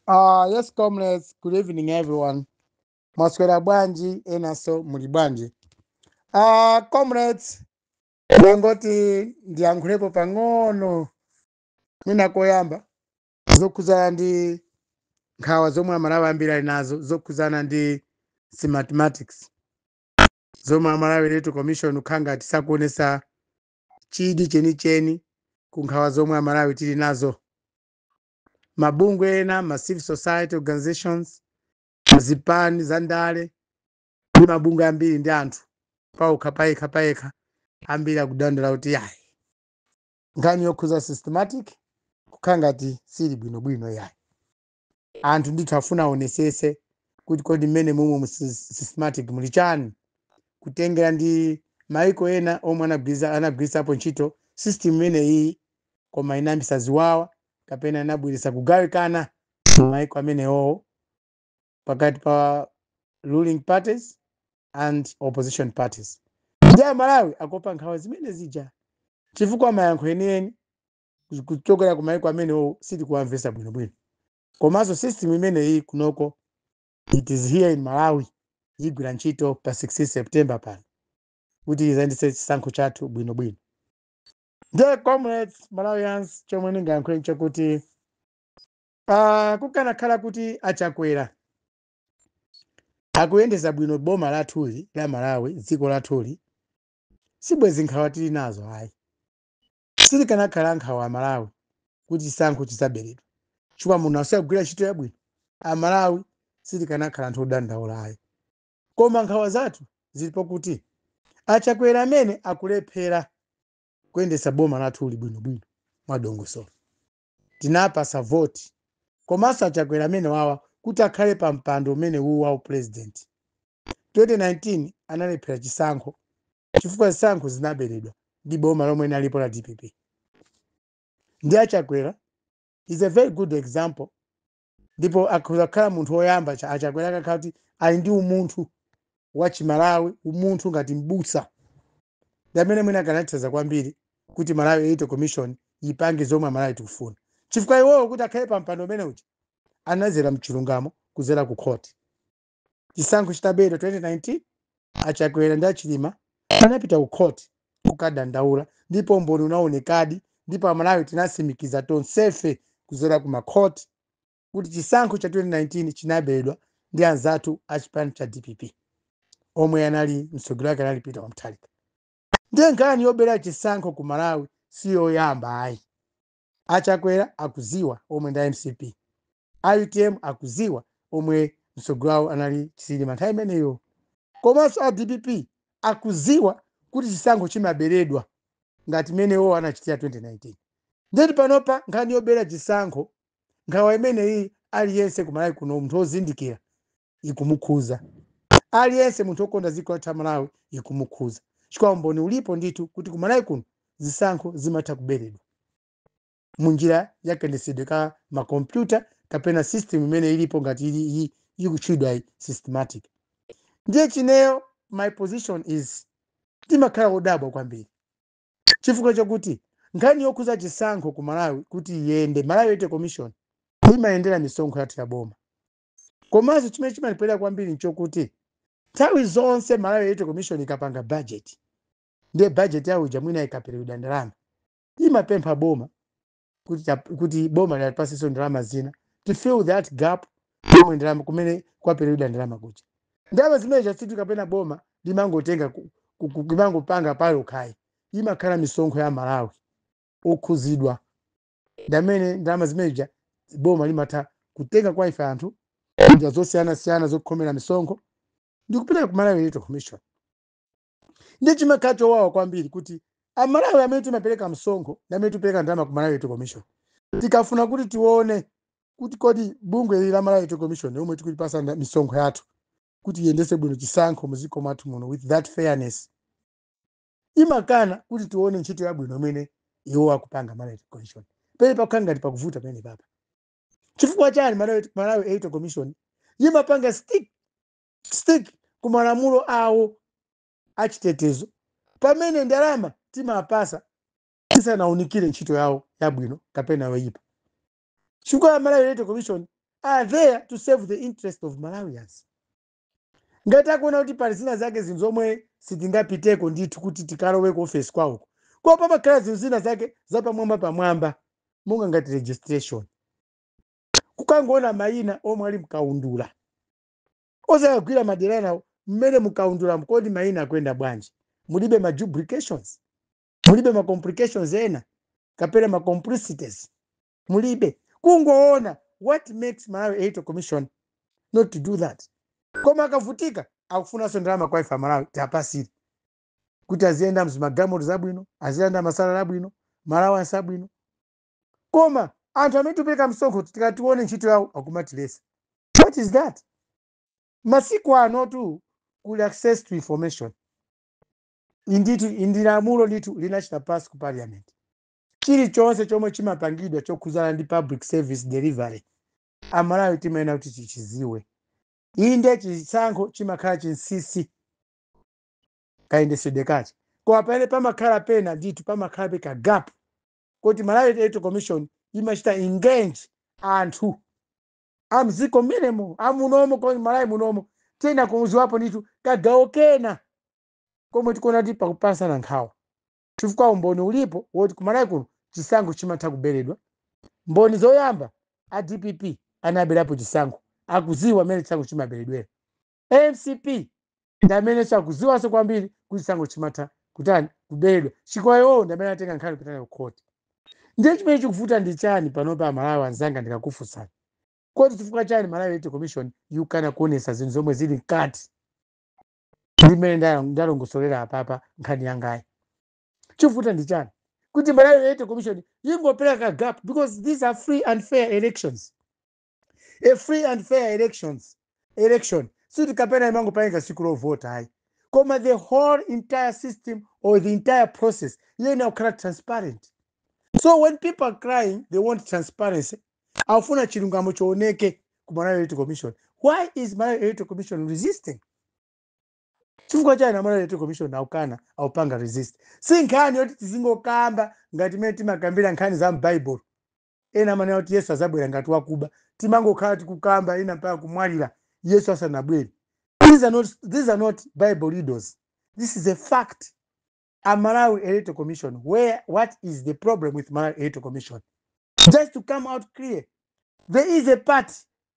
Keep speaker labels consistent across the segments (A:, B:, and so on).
A: Yes, comrades, good evening, everyone. Mwaswera bwanji? Enanso muli bwanji? Comrades, ndangoti ndiyankhulepo pang'ono, mwina koyamba zokhuzana ndi nkhawa zomwe Amalawi ambiri ali nazo zokhuzana ndi Smartmatics, zomwe Amalawi Electoral Commission kukhala ngati sakuonesa chidi chenicheni ku nkhawa zomwe Amalawi tili nazo. Mabungwe ena, ma civil society organizations, zipani za ndale ndi mabungwe ambiri ndi anthu paokha, payekha payekha, ambiri akudandaula kuti yayi, nkhani yokhuza systematic kukhala ngati sili bwinobwino. Yayi, anthu ndithu afuna aonesese kuti kodi mmene momwe mu systematic muli chani, kutengera ndi maiko ena omwe anagwirisapo ntchito system imeneyi, koma inayambisa ziwawa kapena inabweretsa kugawikana maiko amenewo pakati pa ruling parties and opposition parties. Ndi Amalawi akopa nkhawa zimene zija, chifukwa mayankho enieni kuchokera ku maiko amenewo sitikuwamvesa bwinobwino. Komanso system imeneyi kunoko, it is here in Malawi, igwira ntchito pa 16 September pano kuti izayendetse chisankho chathu bwinobwino. Ndiye comrades, Malawians, chomwe ndingayankhule nchakuti kukanakhala kuti Achakwera akuyendesa bwino boma lathuli la Malawi, dziko lathuli, sibwezi nkhawa tili nazo ayi. Silikanakhala nkhawa Amalawi kuti chisankho chisaberedwa, chifukwa munthu asagwira ntchito yabwino, Amalawi silikanakhala anthu odandaula ayi. Koma nkhawa zathu zilipo kuti Achakwera amene akulephera kuyendesa boma lathuli bwinobwino mwadongosolo, tinapasa voti komanso Achakwera amene wawa kuti akhale pa mpando umene uwu wa president. 2019 analephera chisankho chifukwa zisankho zinaberedwa ndi boma lomwe linalipo la DPP. Ndi Achakwera is a very good example, ndipo akhoza kukhala munthu woyamba Achakwera akakhala kuti ali ndi umunthu wa Chimalawi, umunthu ngati mbusa, ndi amene mwina akanathandiza kwambiri kuti Malawi Electoral Commission ipange zomwe Amalawi tikufuna, chifukwa iwowo kuti akhale pa mpando umene uja anazera mchilungamo kuzera ku court. Chisankho chitabedwa 2019, Achakwera ndi Achilima anapita ku court kukadandaula, ndipo umboni unaonekadi, ndipo Amalawi tinasimikiza tonsefe kuzera ku makhoti kuti chisankho cha 2019 chinabedwa ndi anzathu a chipani cha DPP, omwe anali mtsogoleri wake anali Peter Mutharika. Ndiye nkhani yobera chisankho ku Malawi siyoyamba ayi. Achakwera akuziwa, omwe ndi MCP, a UTM akuziwa, omwe mtsogoleri wawo anali Chilima nthawi imeneyo, komanso a DPP akuziwa kuti chisankho chimaberedwa ngati imenewo anachitira 2019. Ndeti panopa nkhani yobera chisankho, nkhawa imeneyi, aliyense ku Malawi kuno munthu wozindikira ikumukhuza, aliyense munthu wokonda dziko la Malawi ikumukhuza, chifukwa umboni ulipo ndithu kuti ku Malawi kuno zisankho zimatha kuberedwa munjira yakayendetsedwe ka makompyuta kapena system imene ilipo ngati ili ikutchedwa iyi systematic. Ndiye chineyo my position is, timakhala odabwa kwambiri chifukwa chakuti nkhani yokhuza chisankho ku Malawi kuti iyende, Malawi Electoral Commission imayendera misonkho yathu ya boma. Komanso chimene chimatipweteka kwambiri nchokuti nthawi zonse Malawi Electoral Commission ikapanga budget, ndiye budget yawo ija mwina ikaperekedwa ndalama, imapempha boma kuti boma latipasenso ndalama zina to fill that gap yomwe ndalama kumene kwaperekedwa ndalama kuja. Ndalama zimene chasitu kapena boma limangotenga limangopanga palokhayi, imakhala misonkho ya Malawi okhuzidwa ndi amene ndalama zimeneja boma limatha kutenga kwa ife anthu njira zosiyanasiyana zokhomera misonkho ndi kupita ku Malawi Electoral Commission. Ndi chimakhala chowawa kwambiri kuti Amalawi amene timapereka msonkho ndi amene tipereka ndalama ku Malawi Electoral Commission, tikafuna kuti tione kuti kodi bungwe ili la Malawi Electoral Commission yomwe tikulipasa misonkho yathu kuti iyendese bwino chisankho muziko mwathu muno with that fairness, imakana kuti tione ntchito yabwino imene iwo akupanga Malawi Electoral Commission. Pene pakukhala ngati pakuvuta pene papa. Chifukwa chani Malawi Electoral Commission imapanga stick ku malamulo awo achitetezo pamene ndalama timapasa tisanaunikire ntchito yawo yabwino kapena yoyipa? Chifukwa Malawi Electoral Commission are there to serve the interest of Malawians. Ngati akuona kuti pali zina zake, zinthu zomwe sitingapiteko ndithu kuti tikalowe ku ofesi kwawoko, koma pamakhala zinthu zina zake zapamwamba pamwamba, monga ngati registration, kukangoona mayina omwe ali mkaundula, osakagwira madera nawo mmene mukaundula, kodi mayina akuyenda bwanji? Mulibe ma duplications, mulibe ma complications ena kapena ma complicities, mulibe. Kungoona, what makes Malawi Electoral Commission not to do that? Koma akavutika, akufunanso ndalama kwa ife Amalawi, tiapasire kuti aziyenda mzimagalimoto zabwino, aziyenda ma salary abwino, ma allowance abwino. Koma anthu amene tipereka msonkho, tikatione ntchito yawo, akumatilesa. What is that? Masiku ano tu kuli access to information. Indithu ndi lamulo ndithu linachita pass ku Parliament. Chilichonse chomwe chimapangidwa chokhuzana ndi public service delivery, Amalawi timayenera kuti tichiziwe. Inde, chisankho chimakhala chinsinsi kayendesedwe kache, koma pamene pamakhala pena ndithu pamakhala pe ka gap kuti Malawi Electoral Commission imachita engage anthu amziko mmenemo, amunomo, ko Malawi munomo. Tena kumuziwapo ndithu kagawo kena komwe tikuona kuti pakupasana nkhawa, chifukwa umboni ulipo woti kumalawi kuno chisankho chimatha kuberedwa. Mboni zoyamba, a DPP anaberapo chisankho, akuziwa amene chisankho chimaberedwera. MCP ndi amene sakuziwanso kwambiri kuti chisankho chimatha kutani, kuberedwa, chifukwa iwowo ndi amene atenga nkhani kupitana ku khoti. Ndiye chimene chikuvuta ndi chani panopa, Amalawi anzanga? Ndikakufunsani, kodi chifukwa chani Malawi Electoral Commission ikukana kuonesa zinthu zomwe zili mkati? Ndimene ndalongosolera apapa nkhani yangayi, chivuta ndi chani kuti Malawi Electoral Commission ingopereka gap? Because these are free and fair elections. A free and fair election siti kapena imangopangika siku lovota, ayi, koma the whole entire system or the entire process iyenera kukhala transparent. So when people are crying they want transparency, afuna chilungamo chioneke ku Malawi Electoral Commission, why is Malawi Electoral Commission resisting? Chifukwa chani Malawi Electoral Commission aukana, aupanga resist? Si nkhani yoti tizingokamba ngati imene timakambira nkhani za m'Baibulo. Ena amanena kuti Yesu azabwera ngati wakuba. Timangokhala tikukamba, ena mpaka kumwalira Yesu asanabwere. These are not Bible riddles. This is a fact. A Malawi Electoral Commission, where, what is the problem with Malawi Electoral Commission? Just to come out clear, there is a part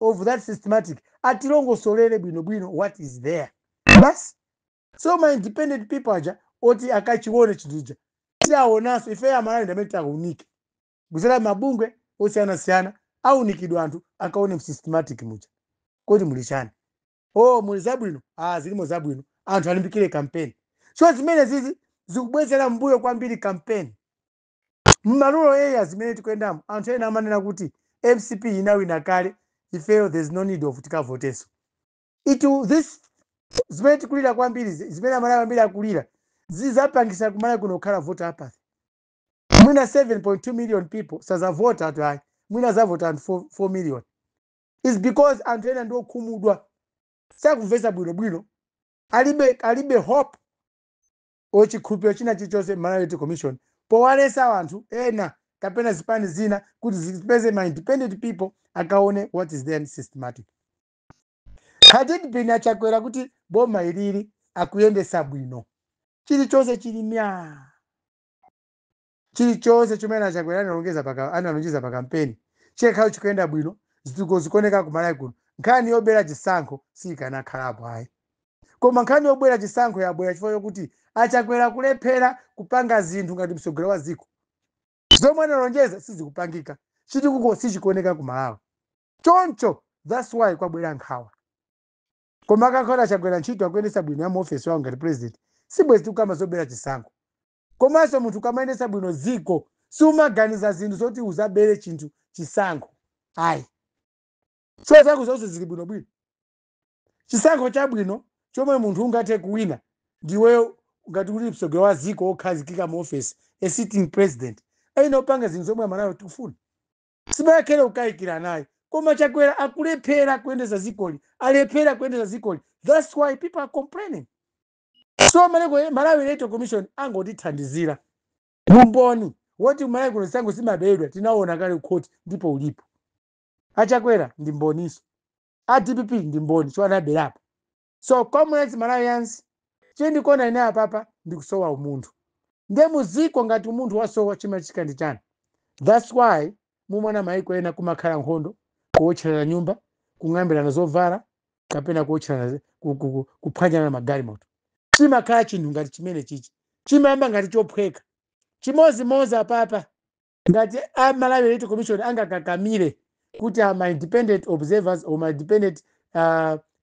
A: of that systematic. Atilongosolere bwinobwino what is there basi. So ma independent people aja oti akachione chinthu, tiaonanso ife Amalawi ndamene tikaunike kuzera mabungwe osiyanasiyana, aunikidwa, anthu akaone systematic muja kodi muli chani. Oh, muli zabwino, ah, zilimo zabwino, anthu alimbikire campaign. So zimene zizi zikubwezera mbuyo kwambiri campaign mma rural areas zimene tikuyendamo. Anthu ena amanena kuti MCP inawina kale, ifeyo there's no need of tikavoteso. It will, this zimene tikulira kwambiri, zimene Amalawi ambiri akulira, zizapangisa kumalawi kuno kukhala voter apathy. Mwina 7.2 million people sazavota atu ayi, mwina zavota anthu 4 million, is because anthu ena ndi okhumudwa, sakumvetsa bwinobwino, alibe hope ochikhulupiriro china chilichonse Malawi Electoral Commission, powalesa anthu ena kapena zipani zina kuti zipeze ma independent people akaone what is there systematic. Had it been Achakwera kuti boma ilili akuyendesa bwino, chilichonse chili mya, chilichonse chimene Achakwera analonjeza pa kampeni chekhayo chikuyenda bwino, zitukuko zikuoneka kumalawi kuno, nkhani yobera chisankho sikanakhalapo ayi. Koma nkhani yobwera chisankho yabwera chifukwa chokuti Achakwera kulephera kupanga zinthu ngati mtsogoleri wa dziko. Zomwe analonjeza sizikupangika, chitukuko sichikuoneka ku Malawi. Choncho that's why kwabwera nkhawa. Koma akakhala Achakwera ntchito akuyendetsa bwino ya muofesi wawo ngati president, sibwezi tikukamba zobera chisankho. Komanso munthu ukamayendetsa bwino dziko, siumaganiza zinthu zoti uzabere chinthu, chisankho, ayi. So zako zonse zili bwinobwino. Chisankho chabwino chomwe munthu ungathe kuwina ndiweyo ngati uli mtsogoleri wa dziko wokhazikika mu office, a sitting president, aina upanga zinthu zomwe Amalawi tikufuna, simakhale kukayikira naye. Koma Chakwera akulephera kuyendetsa dzikoli, alephera kuyendetsa dzikoli. That's why people are complaining. So Malawi Electoral Commission angotithandizira mumboni woti Malawi kuno zisankho zimaberedwa, tinaona kale kukhoti ndipo ulipo. Achakwera ndi mboniso, a DPP ndi mboni, chifukwa anaberapo. So comrades, Malawians, chindikuona ine apapa ndikusowa umunthu. Nde muziko ngati umunthu wasowa, chimachitika ndi chani? That's why mumona maiko ena kumakhala nkhondo, kuwotcherana nyumba, kung'ambirana zovala, kapena kuwotcherana, kuphwanyana magalimoto. Chimakhala chinthu ngati chimene chichi chimayamba ngati chophweka. Chimozimozi apapa, ngati a Malawi Electoral Commission angakakamire kuti ama independent observers or ma independent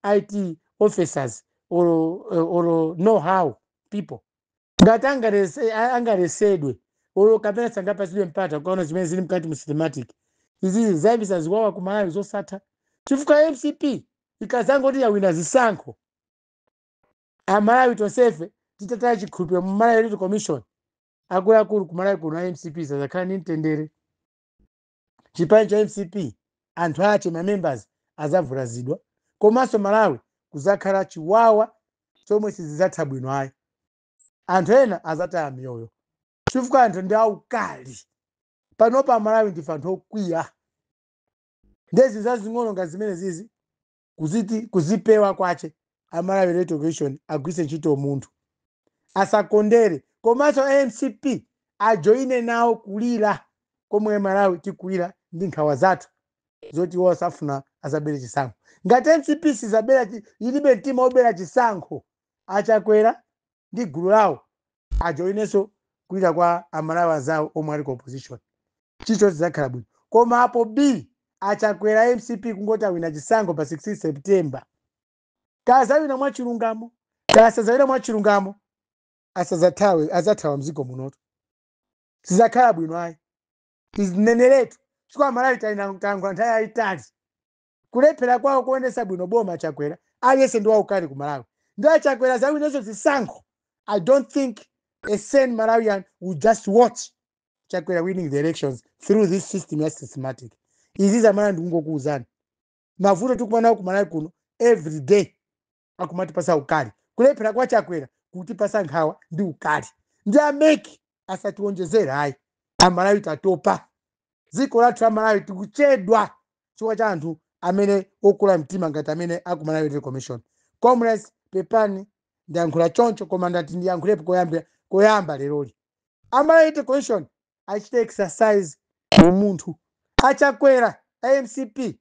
A: IT officers or know how people, ngati angalesedwe or kapena sangapatsidwe mpata kukaona zimene zili mkati mu systematic, izizi zayambisa ziwawa ku Malawi zosatha, chifukwa MCP ikazangoti yawina zisankho, Amalawi tonsefe titataya chikhulupiriro mu Malawi Electoral Commission, akuluakulu, ku Malawi kuno a MCP sazakhala ndi mtendere. Chipani cha MCP, anthu ache, ma members azavulazidwa, komanso Malawi kuzakhala chiwawa chomwe sizidzatha bwino ayi. Anthu ena azataya miyoyo chifukwa anthu ndi aukali. Panopa Amalawi ndife anthu okwiya. Ndezi zazing'ono nga zimene zizi kuziti kuzipewa kwache, Amalawi Electoral Commission agwiritse ntchito munthu, asakondere, komanso MCP ajoine nawo kulira komwe Malawi tikulira ndi nkhawa zathu zoti iwo asafuna azabere chisankho. Ngati MCP sizabera, ilibe mtima obera chisankho, Achakwera ndi gulu lawo ajoinenso kulira kwa Amalawi anzawo omwe ali ku opposition, chicho chidzakhala bwino. Koma apo b Achakwera, MCP kungoti awina chisankho pa 16 September, kazawina mwachilungamo, kasazawina mwachilungamo, asazathawe, azathawa mdziko munoto, sizakhala bwino ayi. Tizineneretu chifukwa Amalawi tayankhula nthawi yayitali kulephera kwawo kuonesa bwino boma. Chakwera, aliyense ndi waukali ku Malawi, ndi Achakwera zawinenso zisankho, I don't think a sane Malawian will just watch Chakwera winning the elections through this system ya systematic. Izi zamana ndikungokuwuzani mavuto tikumanawo ku Malawi kuno every day akumatipasa ukali. Kulephera kwa Chakwera kutipasa nkhawa ndi ukali, ndi a MEC asatiwonjezere ayi. Amalawi tatopa. Dziko lathu la Malawi tikuchedwa chifukwa cha anthu amene okula mtima ngati amene aku Malawi Electoral Commission. Comrades, pepani ndiyankhula choncho, koma ndati ndiyankhulepo koyamba koyamba leroli. Amalawi Electoral Commission achite exercise umunthu. Achakwera, AMCP,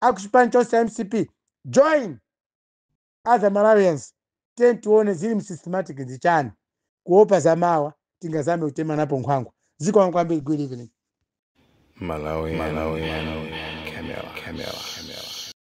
A: akuchipani chonse MCP, join other Malawians, tiye tione zili msystematic ndichani, kuopa zamawa tingazame kutema napo nkhwangwa. Zikomo kwambiri. Good evening.
B: Malawi, Malawi, Camera, Camera.